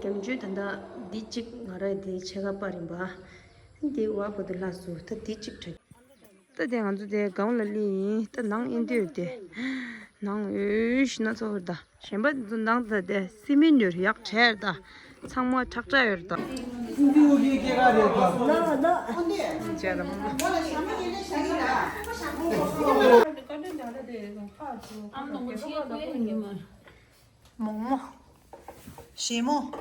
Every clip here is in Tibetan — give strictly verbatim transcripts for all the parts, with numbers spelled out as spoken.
ལམ་གྲོན་ད་ལྟ་འདི་གཅིག་ང་རང་འདི་ཕྱེད་ཀ་པར་ཡིན་པ། འདི་བ་བོ་དུ་ལྷག་སུ་ད་འདི་གཅིག་དྲན། ད་དེ་ང་ཚོ་དེ་སྒང་ལ་སླེབས་ཡིན། ད་ནང་ཨེ་འདུག་དེ། ནང་འོས་ཤི་ན་ཚོ་བར་ད། གཞན་པ་ཚོ་ནང་ད་དེ་སི་མེན་ཡོད་ཡག་བྲལ་ད། ཚང་མ་ཁྲག་ཁྲག་ཡོད་ད། ཅེ་ར་མ། ཨ་མ་ངོ་ཤེས་ཀོ་ཡ་ཡིན་མ། མོག་མོག་ཞེ་མོག་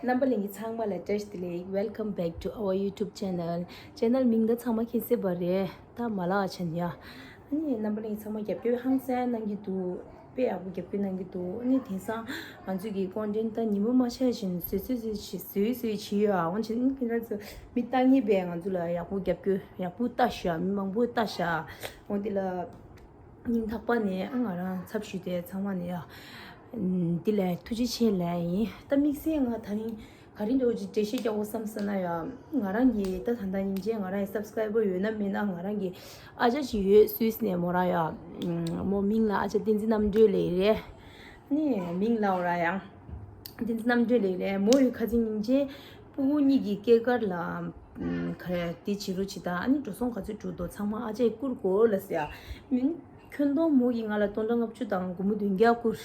རྣམ་པ་ལྷན་རྒྱས་ཚང་མ་ལ་བཀྲ་ཤིས་བདེ་ལེགས། Welcome back to our YouTube channel. Channel མིང་ད་ཚང་མ་མཁྱེན་གསལ་པ་རེད། ད་མ་ལགས་ཆེན་ཡ། ཨ་ནི་རྣམ་པ་ལྷན་རྒྱས་ཚང་མ་རྒྱབ་སྐྱོར་ཧང་སང་གནང་གི་འདུག་དཔེ་ཡག་པོ་རྒྱབ་སྐྱོར་གནང་གི་འདུག་ཨ་ནི་དེང་སང་ང་ཚོས་ཀྱི་ཀོན་ཊེན་ད་ཉིན་མོ་མ་ཆགས་བཞིན་བཟོས་བཟོས་བཟོས་བྱས་བཟོས་བཟོས་བྱས་ཡོད། ཨ་འོན་ཆེན་ཨིན་ཁྱེད་རང་ཚོ་མི་ལྟ་ངེས་པས་ང་ཚོ་ལ་ཡག་པོ་རྒྱབ་སྐྱོར་ཡག་པོ་ལྟ་ཤག་མི་མང་པོས་ལྟ་ཤག་འོ་འདི་ལ། སྙིང་ཐག་པ་ནས་ང་རང་ཚབ་ཞུས་ཏེ་ཚང་མ་ནས་ཡ། འདི་ལས་ཐུགས་རྗེ་ཆེ་ལབ་ཡིན། ད་དམིགས་བསལ་ང་ད་རིང་ག་རེ་འདྲ་བོ་ཅིག་འགྲེལ་བཤད་རྒྱག་དགོས་བསམ་ས་ན་ཡ། ང་རང་གི་ད་ད་ལྟ་སྙིང་རྗེ་ང་རང་གི་སབ་སི་ཀ་རའི་བར་ཡོད་ན་མེད་ན་ང་རང་གི་ཨ་ཅག་ཅིག་ཡོད་སུད་སི་ནས་མོ་རང་ཡ། མོ་མིང་ལ་ཨ་ཅག་བསྟན་འཛིན་རྣམ་གྲོལ་ལབ་ཡིན་རེད། ནི་མིང་ལ་འོ་ར་ཡང་། བསྟན་འཛིན་རྣམ་གྲོལ་ལབ་ཡིན་རེད། མོ་ཡི་ཁ་སང་སྙིང་རྗེ། སྤུ་གུ་གཉིས་ཀྱི་སྐྱེས་སྐར་ལ། ཨམ། ག་རེ་དེ་བྱེད་རོགས་བྱེད་དང་ཨ་ནི་འགྲོ་སོང་ག་ཚོད་འགྲོ་འདུག་ཚང་མ་ཨ་ཅག་གིས་བསྐུར་དགོས་ལབ་ཟེར་ཡ། མིན། ཁྱོན་བསྡོམས་མོ་གིས་ང་ལ་སྟོང་ཕྲག་ལྔ་བཅུ་དང་སྒོར་མོ་བདུན་བརྒྱ་བསྐུར།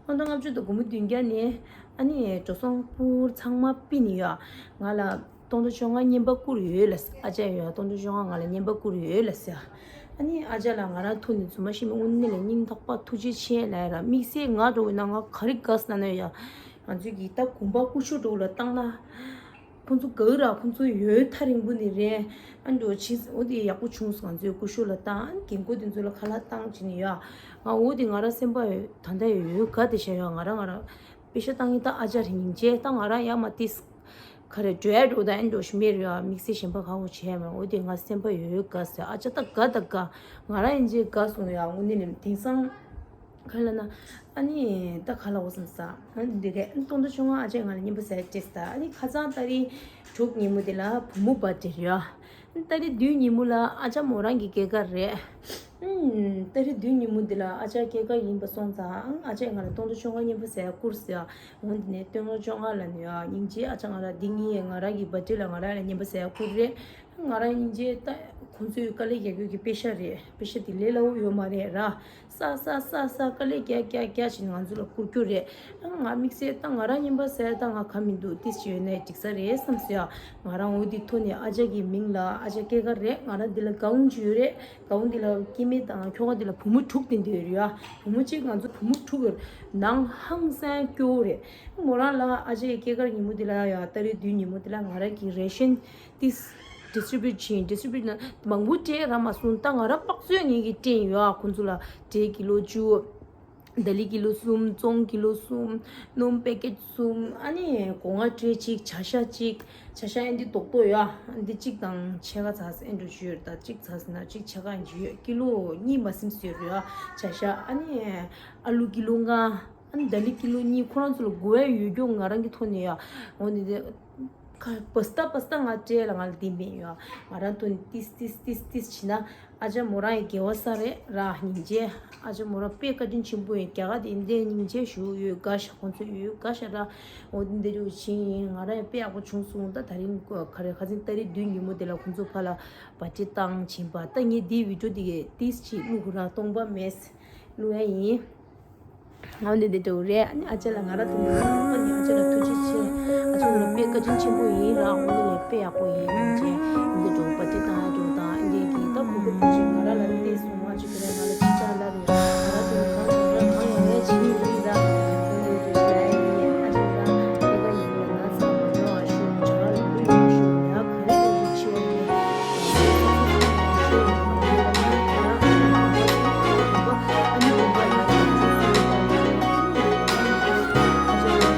སྟོང་ཕྲག་ལྔ་བཅུ་དང་སྒོར་མོ་བདུན་བརྒྱ་ནས་ཨ་ནི་འགྲོ་སོང་སྤུར་ཚང་མ་ཕུད་ནས་ཡ། ང་ལ་སྟོང་ཕྲག་བཅོ་ལྔ་རྔན་པ་བསྐུར་ཡོད་ལབ་ཟེར། ཨ་ཅག་ཡ་སྟོང་ཕྲག་བཅོ་ལྔ་ང་ལ་རྔན་པ་བསྐུར་ཡོད་ལབ་ཟེར་ཡ། ཨ་ནི་ཨ་ཅག་ལ་ང་རང་ཐུག་ནས་རྫུན་མ་བཤད་མི་དངོས་གནས་ལ་སྙིང་ཐག་པ་ཐུགས་རྗེ་ཆེ་ལབ་ཡ་ར། དམིགས་བསལ་ང་འདྲ་བོ་ཡིན་ན་ང་ག་རེ་དགའ་ཟེར་ན་ཡ། ང་ཚོའི་གི་ད་དགོན་པ་སྐུ་ཞབས་འདྲ་བོ་ལ་བཏང་ན། ཁོང་ཚོ་དགའ་གི་ར། ཁོང་ཚོ་ཡོད་ཐག་རིང་པོ་ནས་རེད། ཨ་འགྲོ་ཕྱིན་འོ་དེ་ཡག་པོ་བྱུང་སོང་། ང་ཚོའི་སྐུ་ཞབས་ལ་བཏང་། ཨ་རྒན་རྒོན་དེ་ཚོ་ལ་ཁ་ལག་བཏང་བྱས་ནས་ཡ། ང་འོ་དེ་ང་རང་སེམས་པ་ད་ལྟ་ཡོད་དགའ་བསྡད་ཤག་ཡ། ང་རང་ང་རང་པེ་ཤ་བཏང་ཡིན། ད་ཨ་ཅག་རིང་ཅེ་ད་ང་རང་ཡ་མ་ཏིས། ག་རེ་འགྲོ་ཡ་འགྲོ་ད་ཨེ་འགྲོ་ཞིག་མེད་རེད་ཡ། དམིགས་བསལ་གཞན་པ་ག་འོ་བྱས་མ་འོ་དེ་ང་སེམས་པ་ཡོད་དགའ་ཟེར། ཨ་ཅག་ད་དགའ་ད་དགའ། ང་རང་ཡིན་ཅེ་དགའ་སོང་ཡ། དངོས་གནས་ནས་དེང་སང་། ག་ལ་ན། ཨ་ནི་ད་ག་ལ་འོ་བསམ་ས། ཨ་ནི་འདི་རེད། ཨ་ནི་སྟོང་ཕྲག་བཅོ་ལྔ་ཨ་ཅག་ང་ལ་རྔན་པ་ཟེར་སྤྲད་ད། ཨ་ནི་ཁ་སང་ཏ་རིག་དྲུག་ཉིན་མོ་དེ་ལ་བུ་མོ་བར་ཐི་ཌེ་རེད་ཡ། ཨ་ནི་ཏ་རིག་བདུན་ཉིན་མོ་ལ་ཨ་ཅག་མོ་རང་གི་སྐྱེས་སྐར་རེད། ཨུམ། ཏ་རིག་བདུན་ཉིན་མོ་འདི་ལ་ཨ་ཅག་སྐྱེས་སྐར་ཡིན་པ་སོང་ཙང་ཨ་ཅག་ང་ལ་སྟོང་ཕྲག་བཅོ་ལྔ་རྔན་པ་ཟེར་བསྐུར་ཟེར། འོ་འདི་ནས་སྟོང་ཕྲག་བཅོ་ལྔ་ལ་ནི་ཡ་སྙིང་རྗེ། ཨ་ཅག་ང་ལ་འདི་ངའི་ང་རང་གི་བར་ཐི་ཌེ་ལ་ང་རང་ལ་རྔན་པ་ཟེར་བསྐུར་རེད། ང་རང་སྙིང་རྗེ། ད་ཁོང་ཚོའི་དཀའ་ལས་རྒྱག་རྒྱུ་གི་པེ་ཤ་རེད། པེ་ཤ་དེ་ལས་སླ་བོ་ཡོད་མ་རེད་ར། ས་ས་ས་ས་དཀའ་ལས་རྒྱག་རྒྱག་རྒྱག་བྱས་ནས་ང་ཚོ་ལ་བསྐུར་རྒྱུ་རེད། ང་དམིགས་བསལ་ད་ང་རང་རྔན་པ་ཟེར་ད་ང་ག་མི་འདུག་ཏིས་ཅི་ཡོད་ནའི་འགྲིག་ས་རེད་བསམ་སོང་ཡ། ང་རང་འོ་དེ་ཐོག་ནས་ཨ་ཅག་གི་མིང་ལ་ཨ་ཅག་སྐྱེས་སྐར་རེད། ང་རང་འདི་ལ་གའུན་ཅིག་ཡོད་རེད། གའུན་འདི་ལ་སྐྱེ་དམན་དང་ཁྱོ་ག་འདི་ལ་བུ་མོ་དྲུག་དེ་འདྲ་ཡོད་རེད་ཡ། བུ་མོ་གཅིག་ང་ཚོ་བུ་མོ་དྲུག་ཡོད་རེད། ནང་ཧང་སང་སྐྱོ་བོ་རེད། མོ་རང་ལ་ཨ་ཅག་གི་སྐྱེས་སྐར་ཉིན་མོ་འདི་ལ་ཡ་ཏ་རིག་བདུན་ཉིན་མོ་འདི་ལ་ང་རང་གི་རེ་ཤན་ཏིས་ཌི་སི་ཊི་རི་བུཊ་བྱས། ཌི་སི་ཊི་རི་བུཊ་ན་མང་པོ་སྤྲད་རག་མ་སོང་། ད་ང་རང་དཔག་ཚོད་ངེད་ཀྱིས་སྤྲད་ཡོད་ཨ། ཁོང་ཚོ་ལ་འབྲས་ཀི་ལོ་བཅུ། དལ་ལི་ཀི་ལོ་གསུམ། བཙོང་ཀི་ལོ་གསུམ། སྣུམ་པེ་ཀེཊ་གསུམ། ཨ་ནི་སྒོ་ང་ཊེ་གཅིག་བྱ་ཤ་གཅིག་བྱ་ཤ་ཨེ་འདི་རྡོག་རྡོག་ཡོད་ཨ། འདི་གཅིག་དང་ཕྱེད་ཀ་ཙམ་ཨེ་འགྲོ་ཞུ་ཡོད། ད་གཅིག་ཙམ་ཟེར་ན་གཅིག་ཕྱེད་ཀ་ཨེ་འཇུ་ཡོད། ཀི་ལོ་གཉིས་མ་ཟིན་ཟེར་ཡོད་ཨ། བྱ་ཤ་ཨ་ནི་ཨ་ལུ་ཀི་ལོ་ལྔ། ཨ་ནི་དལ་ལི་ཀི་ལོ་གཉིས། ཁོ་རང་ཚོ་ལ་དགོས་ཡ་ཡོད་རྒྱུ་ང་རང་གི་ཐོག་ནས་ཡ། འོ་ནི་དེ། ཁ་པ་སྟ་པ་སྟ་ང་སྤྲད་ལ་ང་ལ་འདི་མེད་ཡ། ང་རང་ཐོག་ནས་ཏིས་ཏིས་ཏིས་ཏིས་བྱས་ན་ཨ་ཅག་མོ་རང་ཡི་དགེ་བ་ས་རེད་ར། སྙིང་རྗེ། ཨ་ཅག་མོ་རང་དཔེ་བཀའ་དྲིན་ཆེན་པོ་ཡིན། རྒྱ་གར་དེ་འདྲའི་སྙིང་རྗེ་ཞུ་ཡོད་དགའ་ཤ། ཁོང་ཚོ་ཡོད་དགའ་ཤ་ར། འོ་འདི་འདྲ་ཅིག་བྱས་ཡིན། ང་རང་ཡང་དཔེ་ཡག་པོ་བྱུང་སོང་། ད་ད་རིང་ག་རེ་ཁ་སང་ཏ་རིག་བདུན་ཉིན་མོ་དེ་ལ་ཁོང་ཚོ་ཕར་ལ་པར་ཊི་བཏང་ཕྱིན་པ། ད་ངས་འདིའི་བི་ཌི་ཡོ་འདི་གས་ཏིས་ཅིག་བླུག་ར་སྟོང་པ་མེད་བླུག་ཡ་ཡིན། ང་འདི་འདི་འགྲོ་རེད། ཨ་ནི་ཨ་ཅག་ལ་ང་ར་དུང་དུང་ཨ་ནི་ཨ་ཅག་ལ་ཐུགས་རྗེ་ཆེ། ཨ་ཅག་ལ་དཔེ་བཀའ་དྲིན་ཆེན་པོ་ཡིན་ར། འོ་ལེ་དཔེ་ཡག་པོ་ཡིན་ཅེས་འདི་འགྲོ་པ་ཅི་བཏང་ཡ་འགྲོ་དང་འདི་གི་ད་ཁོ་ཁོ་ཁོ་ཅིག་ང་ར་ལ་བལྟས་སོང་། ཨ་ཅག་གི་ར་ང་ལ་ཅི་ཆ་ལ་རེད། ང་ར་དུང་གང་ཡོང་ར་གང་ཡོང་ར་ཅི་ཡིན་ར། འོ་ལེ་འདི་འདྲ་ཡིན། ཨ་ཅག་ར་དཔེ་བཀའ་ཡིན་ལ་ན་ཚ་མ་ཉོ་ཨ་ཤུ་ཅག་ལ་བུ་ཡོང་ཤུ་ཡ་ག་རེ་རེད་ཅི་བ་མེད། ང་ཡི་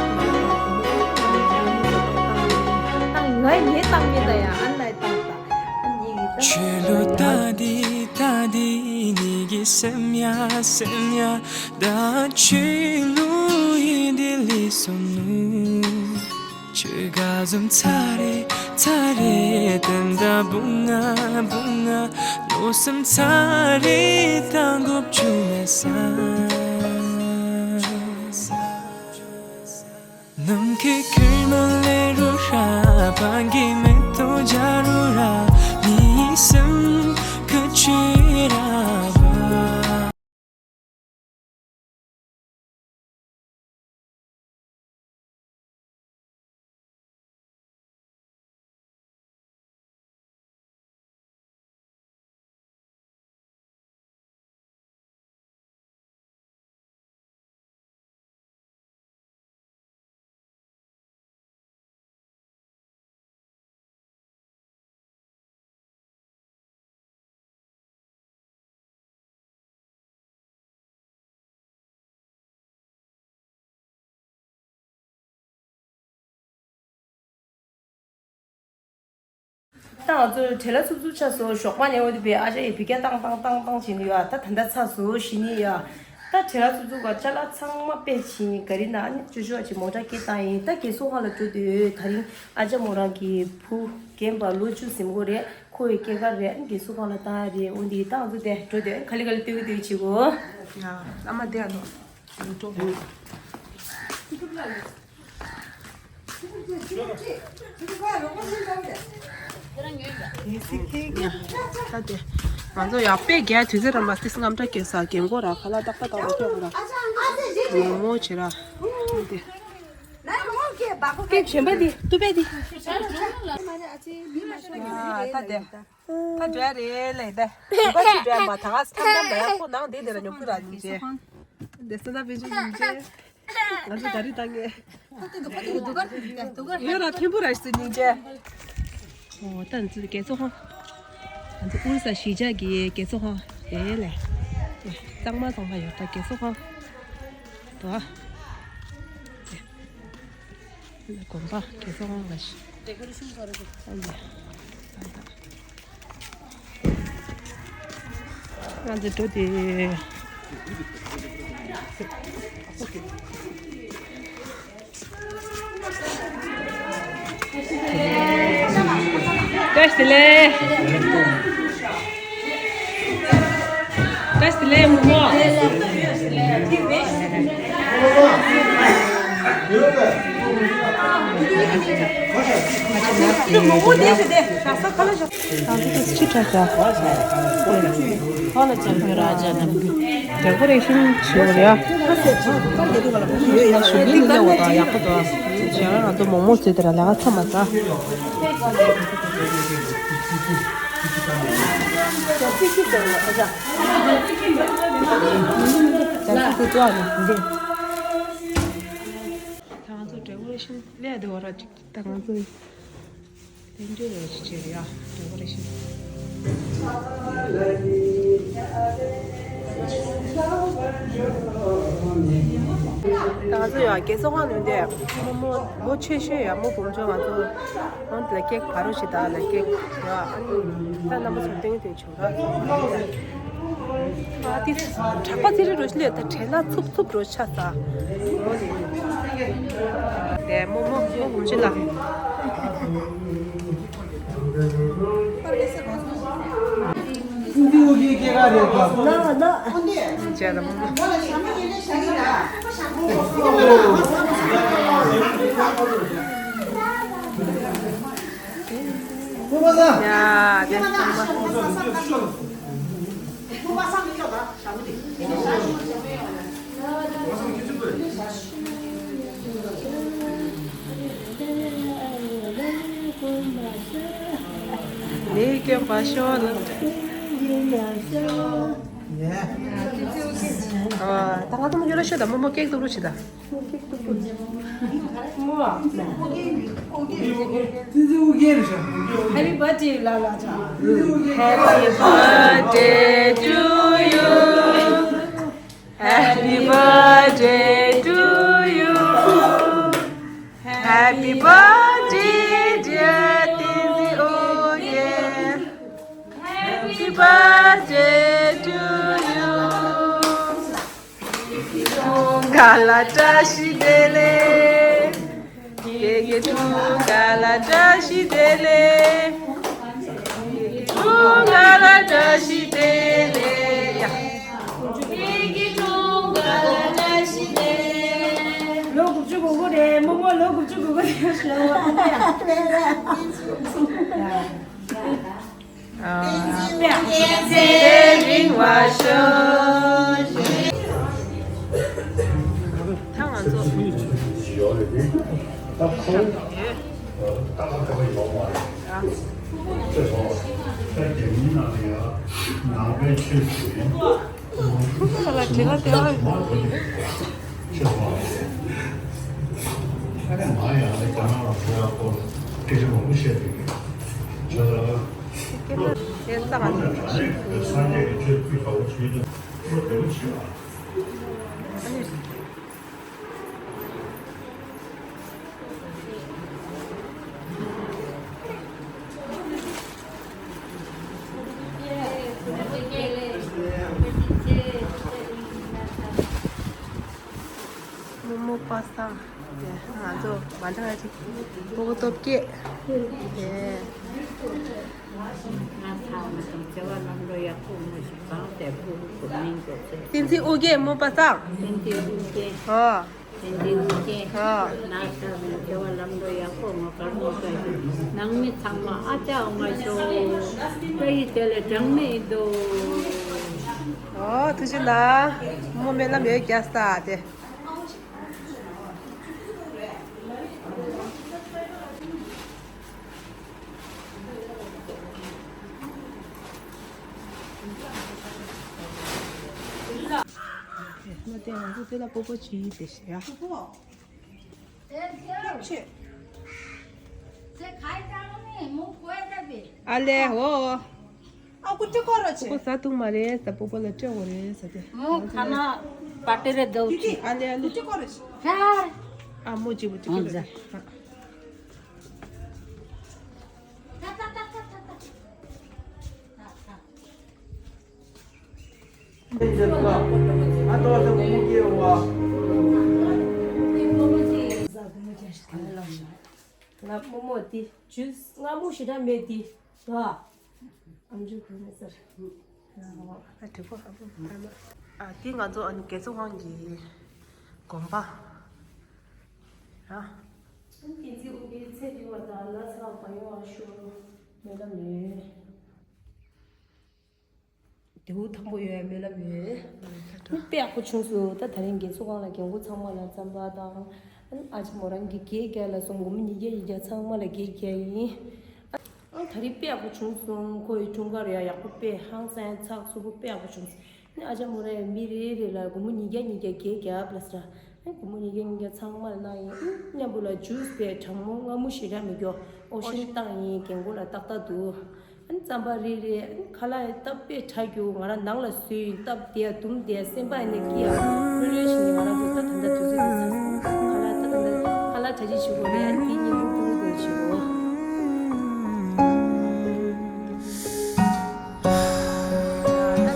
བཏང་མེད་ད་ཡ། ཨ་ནི་བཏང་ད། ཨ་ནི་ཡི་བཏང་། ནམ་མཁའི་ཁེར་མ་ལེ་རུ་ར། བང་གི་མེ་ཏོག་འཇའ་རུ་ར། མིའི་སེམས་ཁ་ཆུ་ར་བ། ད་ང་ཚོ་བྲེལ་བ་འཚུབ་འཚུབ་ཆགས་སོང་། ཞོགས་པ་ནས་འོ་དེ་བས་ཨ་ཅག་ཡིས་བི་ཀ་བཏང་བཏང་བཏང་བཏང་བྱས་ནས་ཡོད། ད་ད་ལྟ་ཚར་སོང་ཞི་ནི་ཡོད། ད་བྲེལ་བ་འཚུབ་འཚུབ་ག་ཅ་ལག་ཚང་མ་པེག་བྱས་ནས་ག་རི་ནང་ནས་ཅོ་ཅོ་བྱས་མོ་ཊ་སྐད་བཏང་ཡིན། ད་རྒས་གསོ་ཁང་ལ་འགྲོ་དུས་ད་རིང་ཨ་ཅག་མོ་རང་གི་བུ་རྒན་པ་ལོ་བཅུ་ཟིན་གོ་རེད། ཁོ་བའི་སྐྱེས་སྐར་རེད། རྒས་གསོ་ཁང་ལ་བཏང་ཡ་རེད། འོ་འདི་ད་ང་ཚོ་དེ་འགྲོ་དུས་ག་ལེ་ག་ལེ་ལྟོས་གི་ལྟོས་གི་བྱེད་གོ། ཡ་བླ་མ་དེ་ཨ་ནོ། ད་དེ་ང་ཚོ་ཡག་པས་རྒྱལ་དུས་ཚོད་རམ་པ་ཏིས་རྔམ་དྲག་སྐྱེས་ས་རྒན་གོ་ར་ཁ་ལག་ཏག་ཏག་ཏག་ཏག་སྐྱོག་ར་མོག་མོག་བྱེད་ར། དེ་ཀེག་གཞན་པ་འདི་ཏུ་པད་འདི། ད་དེ་ད་འདྲ་རེད་ལས་ད་ཞིམ་པ་ཞིག་འདྲ་མ་ད་ག་སེ་ཐམ་ཐམ་ལ་ཡག་པོ་ནང་དེ་དེ་ལ་ཉོ་གི་ར་སྙིང་རྗེ། དེ་ས་ད་བེད་སྤྱོད་སྙིང་རྗེ། ང་ཚོ་ག་རེ་བཏང་ངེ། ཡོད་ར་ཐེམ་པོ་ར་ཞིག་སྙིང་རྗེ། འོ་ད་ཚོ་རྒས་གསོ་ཁང་། ང་ཚོ་ཨུ་རི་ས་གཞིས་ཆགས་ཀྱི་རྒས་གསོ་ཁང་དེ་ལས། གཙང་མ་ཚང་མ་ཡོད་ད་རྒས་གསོ་ཁང་། དོ། དགོན་པ་རྒས་གསོ་ཁང་ལ་ཞིག་ང་ཚོ་འགྲོ་དེ། བཀྲ་ཤིས་བདེ་ལེགས། བཀྲ་ཤིས་བདེ་ལེགས་མོ་མོ། ང་ཚོ་ཕྱི་དྲགས་ཀྱང་ཧ་ལ་ཅན་གྱི་ར་ཇ་ནམ་གྱི་རྒྱལ་པོ་རེ་ཤིང་བྱེད་པ་རེད། ཞུ་མིན་ནི་ལས་འོ་དང་ཡག་པོ་དང་བྱས་ང་ཚོ་མོག་མོག་བཟོས་དེ་ར་ལས་ཀ་ཚ་མ་ཚ། ད་ང་ཚོ་decoration ལས་དེ་བ་ར་ཅིག་ད་ང་ཚོ་དེ་འདྲའི་ར་ཅིག་བྱས་ཡ་decoration། ད་ང་ཚོ་ཡ་རྒས་གསོ་ཁང་ནས་དེ་མོ་མོ་མོ་ཆེ་ཤོས་ཡ་མོ་བུམ་ཆུང་ང་ཚོ་ཧོན་ལ་ཀེག་བ་རོ་ཞིག་ད་ལ་ཀེག་ཡ་ཨ་ནི་ད་རྣམ་པ་ཚོ་སྟེང་དེ་བྱུང་ར། ཨ་ཏི་གྲགས་པ་ཚེ་རིང་རོ་ཤི་ལས་ད་བྲེལ་ལ་འཚུབ་འཚུབ་རོ་ཆ་ས། དེ་མོ་མོ་མོ་བུམ་ཆུ་ལ། ཅེ་ད་མོ་མོ། ཡ་དེ་ཚང་མ། ལས་སྐྱོན་པ་ཤོར་ལ། ད་ང་ཚོ་མོ་ཡོད་ལ་ཤོད་ད་མོ་མོ་ཀེག་ཏུ་རུ་ཆི་ད། Happy birthday, la la cha. Happy birthday to you. Happy birthday to you. Happy birthday, dear Tinzi Oye. Happy birthday to you. ག་ལ་བཀྲ་ཤིས་བདེ་ལེགས། ཁྱེད་ཀྱི་སྒྲུང་ག་ལ་བཀྲ་ཤིས་བདེ་ལེགས། ཁྱེད་ཀྱི་སྒྲུང་ག་ལ་བཀྲ་ཤིས་བདེ་ལེགས། ཡ། ཁྱེད་ཀྱི་སྒྲུང་ག་ལ་བཀྲ་ཤིས་བདེ་ལེགས། ལོ་དགུ་བཅུ་གོ་དགུ་རེད་མོ་མོ། བསྟན་འཛིན་དབུ་རྒྱན་ཚེ་རིང་བ་ཤོག། ད་ང་ཚོ་ད་ཁོང་ད་ཁ་ཁ་ཡོང་བ་རེད། ཨ། ཅེས་སོ། ད་རྒྱ་མིའི་ནང་ལ་ཡང་ནང་པའི་ཆོས་ཤིག་ཡིན། ཁ་ལ་དྲི་ལ་དེ་བ། ཅེས་སོ། ད་ནས་མ་ཡང་ལ་རྒྱ་ནག་ལ་འགྲོ་ཡག་སྐོར་སྐད་ཆ་མང་པོ་བཤད་འདུག་གས། བྱས་ཙང་། སྐད་ཆ་དེ་ཙམ་མ་ཟད། སངས་རྒྱས་ཀྱི་ཆོས་ཚུལ་དགའ་བོ་བྱེད་ཀྱང་བློ་བདེ་བོ་བྱེད་པ། རྨོ་མོ་པ་སངས་དེ་ང་ཚོ་མ་འདྲ་ཅིག་སྤོ་བོ་སྟོབས་རྒྱས་དེ། ང་ཚང་མ་དང་བྱ་བ་ལམ་འགྲོ་ཡག་པོ་ངོ་ཞིག་བཟང་སྟེ་ཕུ་བོ་གོ་མིང་གོ་ཚེ། བསྟན་འཛིན་ཨོ་རྒྱན་རྨོ་པ་སངས། བསྟན་འཛིན་ཨོ་རྒྱན། ཨོ། བསྟན་འཛིན་ཨོ་རྒྱན། ཨོ། ན་ཚ་ནས་བྱ་བ་ལམ་འགྲོ་ཡག་པོ་ངོ་དཀར་མོ་དཀར་ཞིག་ནང་མི་ཚང་མ་ཨ་ཅག་ཨོ་མ་ཤོ་ཀ་ཡི་དེ་ལས་གྲངས་མེད་ཡིན་དོ། ཨོ་ཐུགས་རྗེ་གནང་། རྨོ་མོ་སྨོན་ལམ་ཡོད་རྒྱག་ས་དེ། ང་དེ་ང་ཚོ་དེ་ལ་སྤོ་སྤོ་བྱེད་ཡིན་དེ་ཤི་ཡ། ཨ་ལེ་ཧོ། ཨ་ཀུ་ཀྲི་ཀོ་ར་ཆེ། སྤོ་སྤོ་ཟ་འདུག་མ་རེད་ཟ། སྤོ་སྤོ་ལ་སྤྲད་དགོས་རེད་ཟ་དེ། མོ་ཁ་ན་པ་ཏི་རེ་དོ་ཆི། ཨ་ལེ་ཨ་ལེ། ཀུ་ཀྲི་ཀོ་ར་ཆེ། ཧ། ཨ་མོ་ཅི་བུ་ཅི་ཀི་ལ་ཆེ། ང་རྨོ་མོ་དེ་ཇུས་སྔ་མོ་ཞེ་དྲག་མེད་དེ་ད། ཨམ་ཅོག་གོན་མེད་ཟེར། ཨ་དྲི་པོ་ཧ་པོ་ཧ་ན། ཨ་དེ་ང་ཚོ་ཨ་ནི་རྒྱལ་ཚོགས་ཁང་གི་དགོན་པ། ཨ། བསྟན་འཛིན་དབུ་མའི་ཚེ་རིང་བ་དང་ན་ཚ་བ་ཡོང་བ་ཤོག་སྨོན་ལམ་ཡོད། དེའུ་ཐང་པོ་ཡོད་སྨོན་ལམ་ཡོད། དཔེ་ཡག་པོ་བྱུང་སོང་། ད་ད་རིང་རྒྱལ་ཚོགས་ཁང་ལ་རྒན་རྒོན་ཚང་མ་ལ་རྩམ་པ་དང་། ཨ་ཅག་མོ་རང་གི་གད་རྒྱག་ལ་སོང་། སྒོར་མོ་ཉིས་བརྒྱ་ཉིས་བརྒྱ་ཚང་མ་ལ་གད་རྒྱག་ཡིན། ཨ་ད་རིང་དཔེ་ཡག་པོ་བྱུང་སོང་། ཁོ་ཡི་འཁྲུངས་སྐར་ཡང་ཡག་པོ་དཔེ་ཧང་སང་ཚགས་ཚུད་པོ་དཔེ་ཡག་པོ་བྱུང་སོང་། ཨ་ཅག་མོ་རང་ཡང་མི་རེ་རེ་ལ་སྒོར་མོ་ཉིས་བརྒྱ་ཉིས་བརྒྱ་གད་རྒྱག་ལབ་ཟེར། ཨ་སྒོར་མོ་ཉིས་བརྒྱ་ཉིས་བརྒྱ་ཚང་མ་ལ་གནང་ཡིན། ཨ་མཉམ་པོ་ལ་ཇུས་དཔེ་གྲང་མོ་མངར་མོ་ཞེ་དྲག་མི་སྐྱོ། ཨོ་ཤིན་བཏང་ཡིན། རྒན་རྒོན་ལ་ཏག་ཏག་འདུག་ཨ་ནི་རྩམ་པ་རེ་རེ། ཨ་ནི་ཁ་ལག་སྟབས་དཔེ་དྲག་རྒྱུ། ང་རང་ནང་ལ་བཟོས་ཡིན། སྟབས་བདེ་ཡ་དུམ་བདེ་ཡ། སེམས་པ་ཡིན་ན་སྐྱིད་ཡ། ལྷོད་ལྷོད་བྱས་ནས་ང་རང་ཚོ་ད་ད་ལྟ་དུས་ཚོད་འདི་ཚར་སོང་། ཁ་ལག་ད་ད་ལྟ་ཁ་ལག་གྲ་སྒྲིག་བྱེད་དགོས་རེད། ཨ་ནི་དེ་གཉིས་ལྷུག་ལྷུག་ལྷུག་བྱེད་དགོས།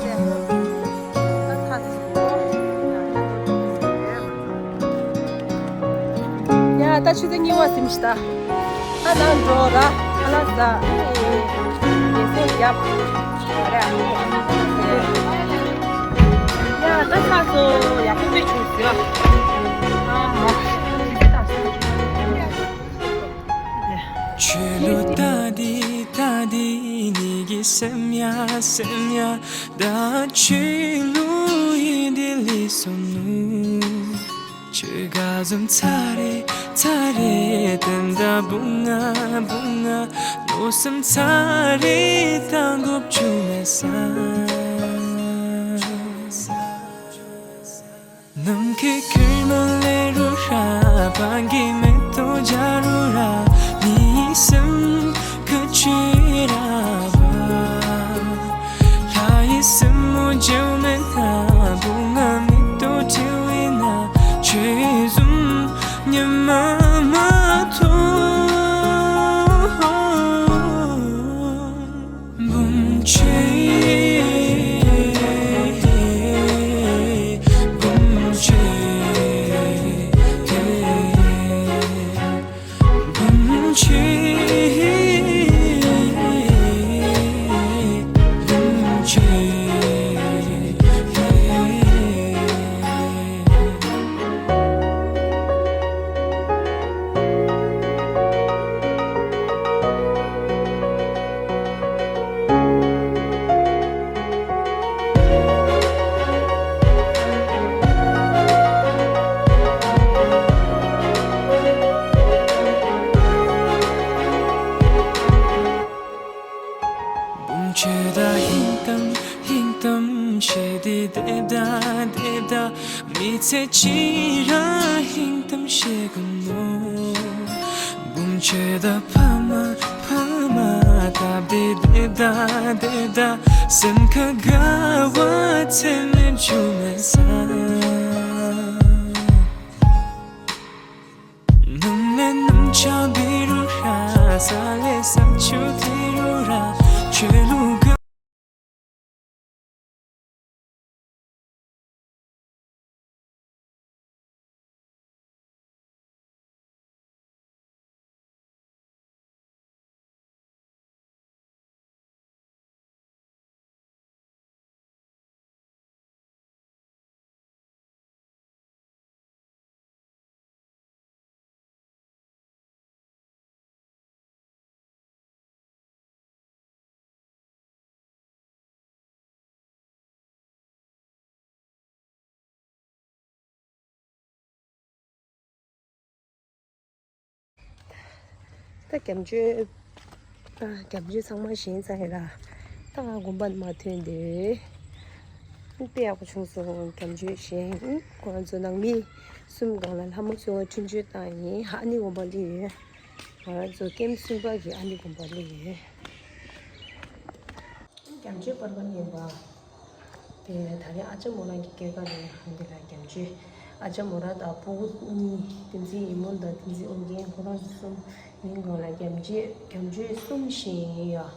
ཡ་ད་ཆུ་ཚོད་གཉིས་པ་ཟིན་ཤི་ད། ཨ་ནང་འགྲོ་ར། ཨ་ལ་ཟ། ཡེ་སེ་རྒྱབ། ཡ་ད་ཚ་སོ་ཡག་པོ་དཔེ་བྱུང་ཟེར། ཨ་མ། ཆོས་ལུགས་ལྟ་དེ་ལྟ་དེ་ནི་གི་སེམས་ཡ་སེམས་ཡ། ད་ཆོས་ལུགས་ཡིན་དེ་ལས་སོང་ནུ། ཆོས་ག་ཟུམ་ཚ་རེ་ཚ་རེ་དེ་འདྲ་བུང་ང་བུང་ང་། མནོ་བསམ་ཚ་རེ་ད་འགོབ་ཆུ་མེད་ས། ནམ་མཁའི་ཁེར་མ་ལེ་རུ་ར། བང་གི་མེ་ཏོག་རྒྱ་རུ་ར། ནི་སེམས་ཁུ་ཆུ་ར་བ། ལྷ་ཡི་སེམས་མོ་འཇལ་མེད་ན། བུང་ང་མེ་ཏོག་བྲལ་བས་ན། ཆོས་ཟུམ་ཉི་མ་མ་ཐོ། འབུམ་ཆོས་ ཆོས་ད་ཧིང་གཏམ་ཧིང་གཏམ་བྱས་ཏེ་བསྡད་ད་བསྡད་ད། མི་ཚེ་གཅིག་ར་ཧིང་གཏམ་བཤད་དགོས་ནོ། འབུམ་ཆོས་ད་ཕ་མ་ཕ་མ་སྟབས་བདེ་བདེ་ད་བདེ་ད། སེམས་ཁ་དགའ་བ་ཚད་མེད་བྱུང་མེད་ས། ནམ་ལས་ནམ་ཆགས་འདི་རུ་ར། ས་ལས་ས་ཆུ་དེ་རུ་ར། ཆོས་ལུགས་དགའ། ད་རྒྱ་མཆོད། ཨ། རྒྱ་མཆོད་ཚང་མ་བཞེངས་ཚར་ཡིན་ལ། ད་ང་དགོན་པ་ནས་མར་ཐོན་ཏེ། དཔེ་ཡག་པོ་བྱུང་སོང་། རྒྱ་མཆོད་བཞེངས། ཁོ་རང་ཚོ་ནང་མི་གསུམ་སྒང་ལ་ལྷ་མོ་ཚོ་འཕྲིན་བཅོལ་བཏང་ཡིན། ཨ་ནི་དགོན་པ་སླེབས་ཡོད། ང་རང་ཚོ་ཀེམ་གསུམ་པ་གི་ཨ་ནི་དགོན་པ་སླེབས་ཡོད། རྒྱ་མཆོད་པར་པ་ཡིན་པ། དེ་ད་རེས་ཨ་ཅག་མོ་རང་གི་སྐྱེས་སྐར་རེད། འདི་ལ་རྒྱ་མཆོད། ཨ་ཅག་མོ་རང་དང་སྤུ་གུ་གཉིས། བསྟན་འཛིན་ཡིད་སྨོན་དང་བསྟན་འཛིན་ཨོ་རྒྱན། ཁོ་རང་གསུམ་མིང་གང་ལ་རྒྱ་མཆོད། རྒྱ་མཆོད་གསུམ་བཞེངས་ཡོད་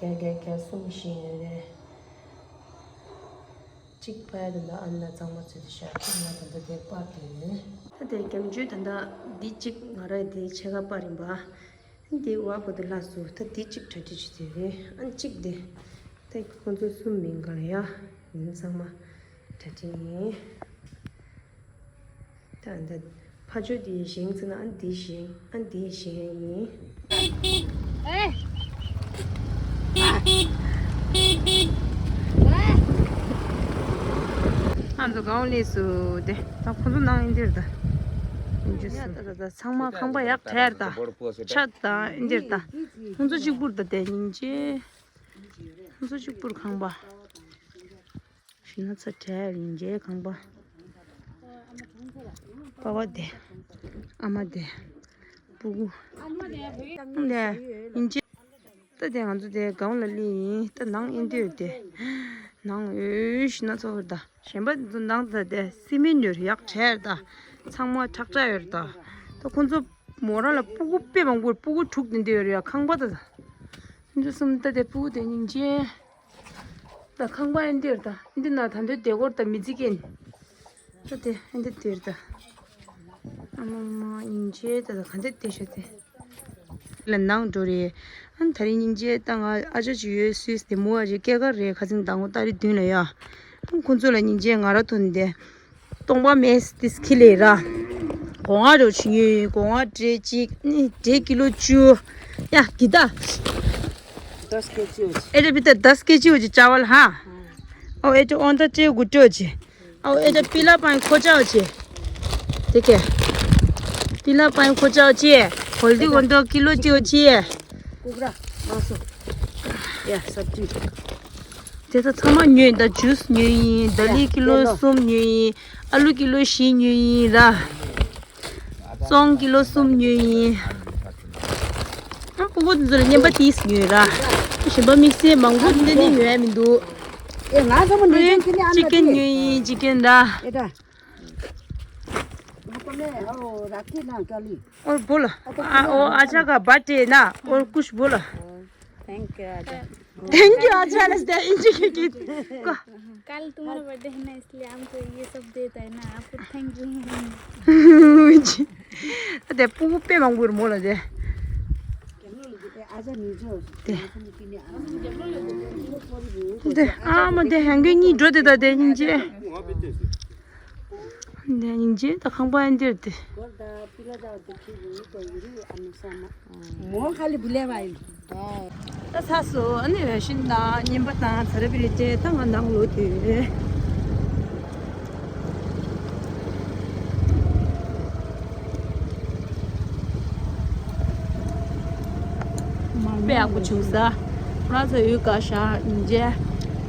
ཡ། རྒྱ་རྒྱ་རྒྱ་གསུམ་བཞེངས་ཡོད་རེད། གཅིག་ཕ་ཡ་དེ་འདྲ་ཨ་ན་གཙང་མ་ཚོས་དེ་ཤར། གཅིག་ང་དེ་འདྲ་དེ་པར་དེ་ཡོད། ད་དེ་རྒྱ་མཆོད་དེ་འདྲ་འདི་གཅིག་ང་རང་དེ་ཕྱེད་ཀ་པར་ཡིན་པ། འདི་བ་གོ་དེ་ལ་སུ་ད་འདི་གཅིག་གྲ་སྒྲིག་བྱེད་དེ་རེད། ཨ་གཅིག་དེ། ད་ཁོང་ཚོ་གསུམ་མིང་གང་ཡ། ཡིན་ཚང་མ་གྲ་སྒྲིག་ཡིན། ད་འདི་ཕ་ཆོས་དེ་བཞེངས་ཚར་ན་ཨ་འདི་བཞེངས། ཨ་འདི་བཞེངས་ཡིན། ཨ་ཚོ་གང་ལས་སུ་དེ་ད་ཁོང་ཚོ་ནང་ཡིན་འདིར་ད། ཡིན་རྒྱུ་སུ། ད་ཚང་མ་ཁང་པ་ཡག་གྲལ་ད། ཆ་ད་ཡིན་འདིར་ད། ཁོང་ཚོ་གཅིག་པུར་ད་དེ་སྙིང་རྗེ། ཁོང་ཚོ་གཅིག་པུར་ཁང་པ། ཤི་ན་ཚ་བྲལ་ཡིན་རྗེས་ཁང་པ། པ་བ་དེ། ཨ་མ་དེ། སྤུ་གུ། ཨ་ལས། ཡིན་རྗེས། ད་དེ་ང་ཚོ་དེ་སྒང་ལ་སླེབས་ཡིན། ད་ནང་ཨེ་འདུག་དེ། ནང་ཨོ་ཤི་ན་ཚ་བར་ད། གཞན་པ་ཚོ་ནང་ད་དེ་སི་མེན་ཡོད་རེད། ཡག་བྲལ་ད། ཚང་མ་ཁྲག་ཁྲག་ཡོད་རེད་ད། ད་ཁོང་ཚོ་མོ་རང་ལ་སྤུ་གུ་དཔེ་མང་པོ། སྤུ་གུ་དྲུག་དེ་འདྲ་ཡོད་རེད་ཡ། ཁང་པ་ད། ཁོང་ཚོ་གསུམ་ད་དེ་སྤུ་གུ་དེ་སྙིང་རྗེ། ད་ཁང་པ་ཨེ་འདིར་ད། འདི་ན་ད་འདོད་དེ་སྐོར་ད་མི་ཚིག་གིན། ད་དེ་ཨེ་འདི་འདིར་ད། ཨ་མ་མ་སྙིང་རྗེ་ད། ད་ག་འདི་དེ་ཤ་དེ། ལ་ནང་འགྲོ་རེད། ཨ་ད་རིང་སྙིང་རྗེ་ད་ང་ཨ་ཅག་ཅིག་ཡོད་སུད་སི་དེ། མོ་ཨ་ཅག་སྐྱེས་སྐར་རེད། ཁ་སང་ཟླ་ངོ་ཏ་རིག་བདུན་ལ་ཡ། ཁོང་ཚོ་ལ་སྙིང་རྗེ་ང་ར་ཐོན་དེ། སྟོང་པ་མེད་དེ་ཁི་ལེ་ར། སྒོ་ང་རོ་ཆུ་ཡོད། སྒོ་ང་འབྲས་གཅིག་ནི་འབྲས་ཀི་ལོ་བཅུ། ཡ་གི་ད། दस केजी हो। एटा भी त दस केजी हो चावल हाँ। और ये जो अंडा चे गुट्टे हो। और ये जो पीला पानी खोजा हो। ठीक है। पीला पानी खोजा हो। हल्दी अंडा किलो चे हो। कुखुरा मासु। या सब्जी। དེ་ད་ཚང་མ་ཉོས་ཡིན། ད་ཇུས་ཉོས་ཡིན། ད་ལི་ཀི་ལོ་གསུམ་ཉོས་ཡིན། ཨ་ལུ་ཀི་ལོ་བཞི་ཉོས་ཡིན་ར། བཙོང་ཀི་ལོ་གསུམ་ཉོས་ཡིན། ཨ་སྤུ་གུ་དེ་ཚོ་ལ་རྔན་པ་ཏིས་ཉོས་ར། གཞན་པ་དམིགས་བསལ་མང་པོ་འདི་ནི་ཉོས་ཡ་མི་འདུག་ཨེ་ང་ཚོ་མ་ཉོས་ཀྱང་ཁྱི་ནི་ཨ་ཅི་ཀན་ཉོས་ཡིན། ཅི་ཀན་ར། ཨེ་ད། ཨོ་ར་ཁི་ན་ཀ་ལི། ཨོ་བོ་ལ། ཨ་ཨོ་ཨ་ཅག་ག་བར་ཐི་ཌེ་ན། ཨོ་ཀུཤ་བོ་ལ། Thank you, आजा। Thank you, आजा ने दे इंजी के गीत। कल तुम्हारा बर्थडे है ना, इसलिए हमको ये सब देता है ना, आपको थैंक यू। དེ་སྤུ་གུ་དཔེ་མང་པོ་ཡོད་མོ་ལ་དེ། དེ། དེ་ཨ་མ་དེ་ཧན་གི་གཉིས་འགྲོ་དེ་ད་དེ་སྙིང་རྗེ། དེ་སྙིང་རྗེ་ད་ཁང་པ་ཨེ་འདིར་དེ། མོ་ཁ་ལི་བུ་ལེ་བ་ཡིན། ད་ཚ་སོ་ཨ་ནི་བེ་ཤིན་དང་ཉིན་པ་དང་ཚ་ར་བི་རི་ཏེ་ད་ང་ནང་ལོ་དེ། དཔེ་ཡག་པོ་བྱུང་ས། ང་ཚོ་ཡུལ་ག་ཤ་འཇེ།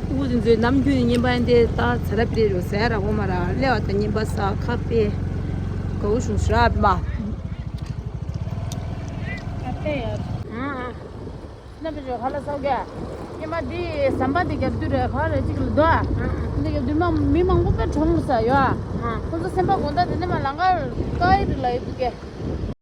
ཨུ་དེ་ཚོའི་ནམ་རྒྱུན་ནས་རྔན་པ་འདི་ད་ཚ་ར་པི་རེ་རུ་ཟས་ར་གོ་མ་ར་ལེ་བ་དང་རྔན་པ་ས་ཁ་པེ། གའུ་ཤུང་ཤུ་ར་པི་མ། ཨ་ཏེ་ཡ། ཨང་ཨང་། ན་པི་ཇོ་ཧ་ལ་སོ་ག་རྔན་པ་འདི་ཟམ་པ་འདི་རྒྱབ་དུས་རེ་ག་རེ་གཅིག་ལ་དོ། འདི་རྒྱབ་དུས་མ་མི་མང་པོ་པེ་གྲོངས་ས་ཡོད་ཨ། ཁོ་ཚོ་སེམས་པ་དགོང་དག་དེ་ནས་མ་ལང་ཀར་ཀ་ཡི་རི་ལ་ཡོད་དུ་གེ།